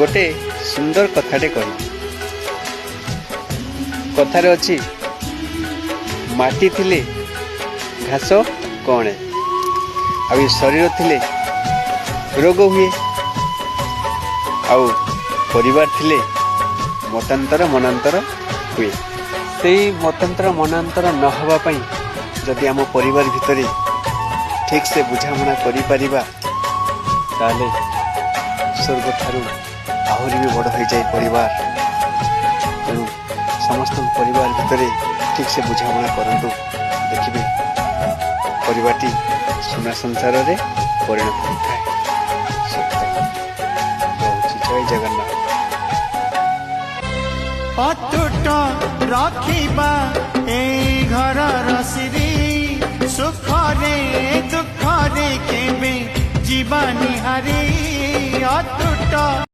ଗୋଟେ ସୁନ୍ଦର କଥାଟେ କହିବି। କଥାରେ ଅଛି, ମାଟି ଥିଲେ ଘାସ କଅଁଳେ, ଆଉ ଏ ଶରୀର ଥିଲେ ରୋଗ ହୁଏ, ଆଉ ପରିବାର ଥିଲେ ମତାନ୍ତର ମନାନ୍ତର ହୁଏ। ସେଇ ମତାନ୍ତର ମନାନ୍ତର ନ ହେବା ପାଇଁ ଯଦି ଆମ ପରିବାର ଭିତରେ ଠିକ୍ ସେ ବୁଝାମଣା କରିପାରିବା, ତାହେଲେ ସ୍ୱର୍ଗ ଠାରୁ ଆହୁରି ବି ବଡ଼ ହୋଇଯାଏ ପରିବାର। ତେଣୁ ସମସ୍ତଙ୍କ ପରିବାର ଭିତରେ ଠିକ୍ ସେ ବୁଝାମଣା କରନ୍ତୁ, ଦେଖିବେ ପରିବାରଟି ସୁନା ସଂସାରରେ ପରିଣତ ହୋଇଥାଏ। ରହୁଛି, ଜୟ ଜଗନ୍ନାଥ। ଅତୁଟ ରଖିବା ଏଇ ଘରର ଶ୍ରୀ, ସୁଖରେ ଦୁଃଖରେ କେବେ ଯିବାନି ହାରି। ଅତୁଟ